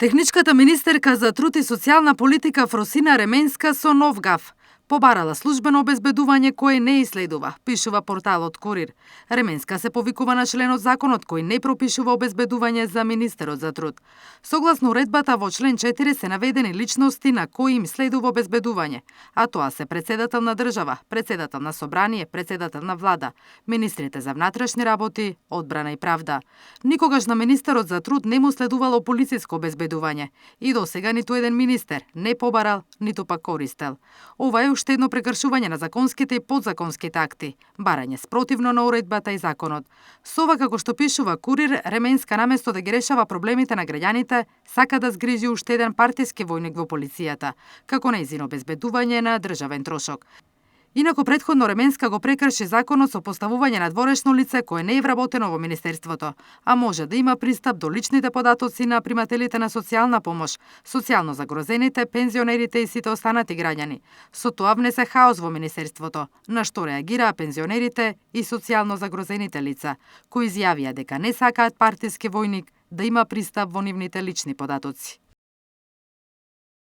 Техничката министерка за труд и социјална политика Фросина Ременска со нов гаф. Побарала службено обезбедување кое не иследува, пишува порталот Курир. Ременска се повикува на член од законот кој не пропишува обезбедување за министерот за труд. Согласно уредбата во член 4 се наведени личности на кои им следува обезбедување, а тоа се председател на држава, председател на собрание, председател на влада, министрите за внатрешни работи, одбрана и правда. Никогаш на министерот за труд не му следувало полициско обезбедување и досега ниту еден министер не побарал, ниту пак користел. Ова е уште едно прекршување на законските и подзаконските акти, барање спротивно на уредбата и законот. Со ова, како што пишува Курир, Ременска наместо да ги решава проблемите на граѓаните, сака да згрижи уште еден партиски војник во полицијата, како нејзино обезбедување на државен трошок. Инаку претходно Ременска го прекрши законот со поставување на дворешно лице кое не е вработено во министерството, а може да има пристап до личните податоци на примателите на социјална помош, социјално загрозените, пензионерите и сите останати граѓани. Со тоа внесе хаос во министерството, на што реагираа пензионерите и социјално загрозените лица, кои изјавија дека не сакаат партиски војник да има пристап во нивните лични податоци.